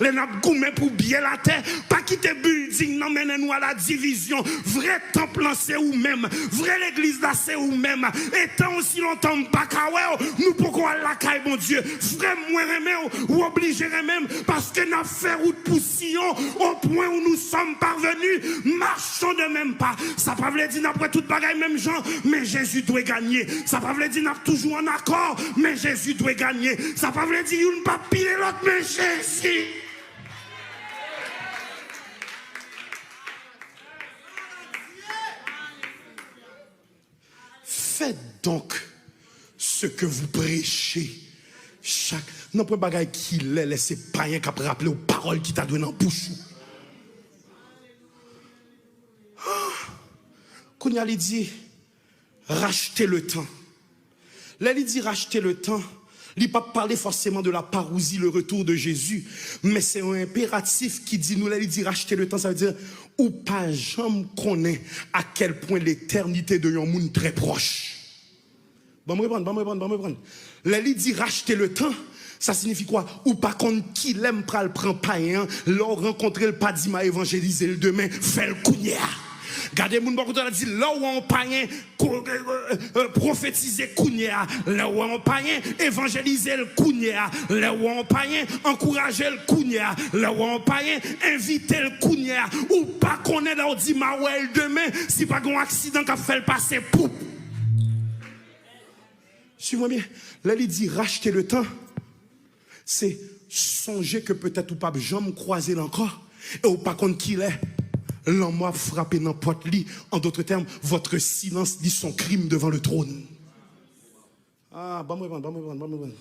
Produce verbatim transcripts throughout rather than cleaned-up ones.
Lè n ap goumen pou byen latè, pa kite bilding nan mennen nou a la divizyon. Vrè tanp lan se ou menm. Vrè legliz la se ou menm. E tan osi lontan m pa ka wè w, nou poko al lakay Bondye. Frè m, mwen renmen w, ou oblije renmen m, paske n ap fè wout pou Siyon, au point où nous sommes parvenus, marchons de même pas. Sa pa vle di n ap wè tout bagay menm jan, men Jezi dwe ganye. Sa pa vle di n ap toujou an akò, men Jezi dwe ganye. Sa pa vle di youn p ap pile lòt, men Jezi. Faites donc ce que vous prêchez. Chak, nan pwen bagay ki lè, lè se payen k ap raple w pawòl ki ta dwe nan bouch ou. Kounye a li di, racheter le temps. Lè li di racheter le temps, li p ap pale fòseman de la parousie, le retour de Jésus, men se yon enperatif ki di nou, lè li di racheter le temps, sa vle di ou pa janm konnen a kèl pwen letènite de yon moun trè pwòch. Ban m reponn, ban m reponn, ban m reponn. Lè li di racheter le temps, sa siyifi kwa? Ou pa konn kilè m pral pran payen an, lè w rankontre l, pa di m a evanjelize l demen, fè l kounye a. Gade moun bò kote w la, di, lè w wè yon payen, ko-, euh, euh, euh, pwofetize kounye a. Lè w wè yon payen, evanjelize l kounye a. Lè w wè yon payen, ankouraje l kounye a. Lè w wè yon payen, envite l kounye a. Ou pa konnen lè w di m a wè l demen, si pa gen yon aksidan k ap fè l pase poup. Suiv mwen byen. Lè li di racheter le temps, se sonje ke petèt ou p ap janm kwaze l ankò, e ou pa konn kilè lanmò ap frape nan pòt li. En d'autres termes, votre silence dit son crime devant le trône. Ah, ban m reponn, ban m reponn, ban m reponn.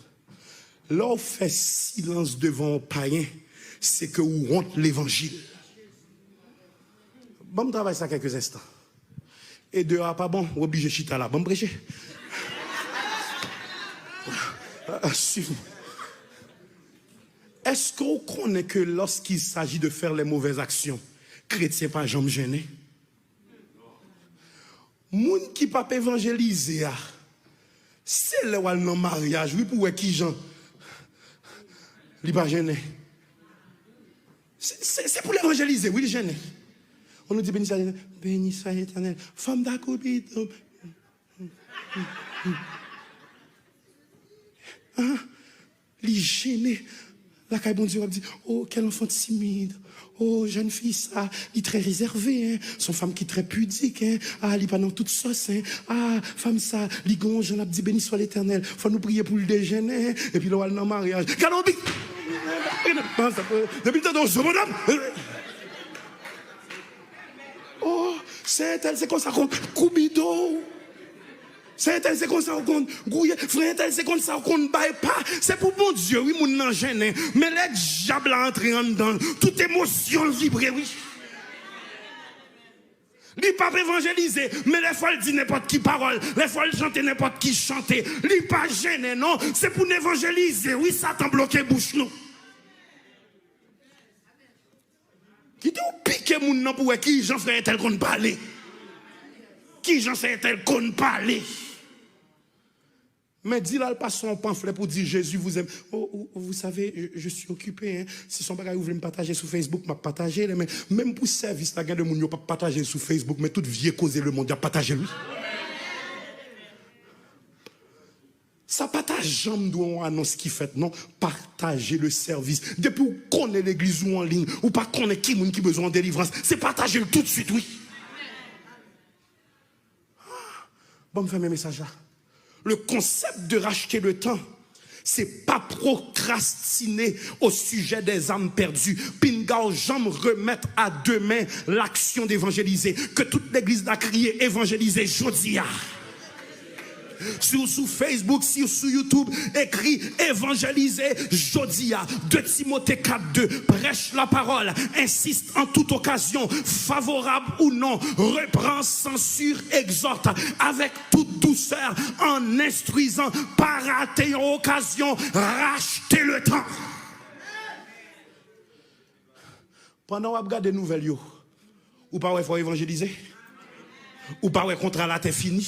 Lè w fè silans devan yon payen, se ke ou wont levanjil. Ban m travay sa kèlke enstan. E deyò a pa bon, ou oblije chita la. Ban m preche. Ah, ah, suiv mwen. Èske w konnen ke lorsqu'il s'agit de faire les mauvaises actions, kretyen pa janm jennen? Moun ki p ap evanjelize a, se lè w al nan maryaj, wi, pou w wè kijan li pa jennen. Se, se, se pou l evanjelize, wi, li jennen. On nous dit, béni soit l'Éternel, béni soit l'Éternel. Fòm da koubidon. Ah, li jennen. Lakay Bondye, w ap di, oh, quel enfant timide. Oh, jèn fi sa, li trè rezève, hein. Se yon fanm ki trè pidik, hein. Ah, li pa nan tout sòs, hein. Ah, fanm sa, li gen yon jan l ap di, béni soit l'Éternel. Fò nou priye pou l dejennen, hein. Epi lè w al nan maryaj, gade yon bi-, depi l tande yon zo bonòm. Oh, se entèl, se konsa kon koubido. Se entèl, se konsa w konn gouye. Frè entèl, se konsa w konn bay pa. Se pou Bondye, wi, moun nan jennen. Men lè dyab la antre anndan l, tout emosyon l vibre, wi. Li p ap evanjelize, men lè fò l di nenpòt ki pawòl, lè fò l chante nenpòt ki chante, li pa jennen, non. Se pou n evanjelize, wi, Satan bloke bouch nou. Kite w pike moun nan pou wè kijan frè entèl konn pale. Kijan sè entèl konn pale. Men di l al pase yon panflè pou di, Jésus vous aime. Oh, oh, vous savez, je, je suis occupé, hein. Si se yon bagay ou vle m pataje sou Facebook, m ap pataje l, men menm pou sèvis la, gen de moun yo p ap pataje l sou Facebook, men tout vye koze lemonn, y ap pataje l, wi. Sa pa ta janm dwe yon anons ki fèt, non. Pataje le sèvis. Depi w konnen legliz ou an liy, ou pa konnen ki moun ki bezwen yon delivrans, se pataje l toutswit, wi. Ban m fèmen mesaj la. Le concept de racheter le temps, se pa pwokrastine au sujet des âmes perdues. Pinga w janm remèt à demain l'action d'évangéliser. Ke tout legliz la kriye, evanjelize jodi a. Si w sou Facebook, si w sou YouTube, ekri evanjelize jodi a. De Timote kat de, prêche la parole, insiste en toute occasion, favorable ou non, reprend, censure, exhorte avec toute douceur, en instruisant, pa rate yon okazyon, rachte le tan. Pandan w ap gade nouvèl yo, ou pa wè fò w evanjelize? Ou pa wè kontra latè fini?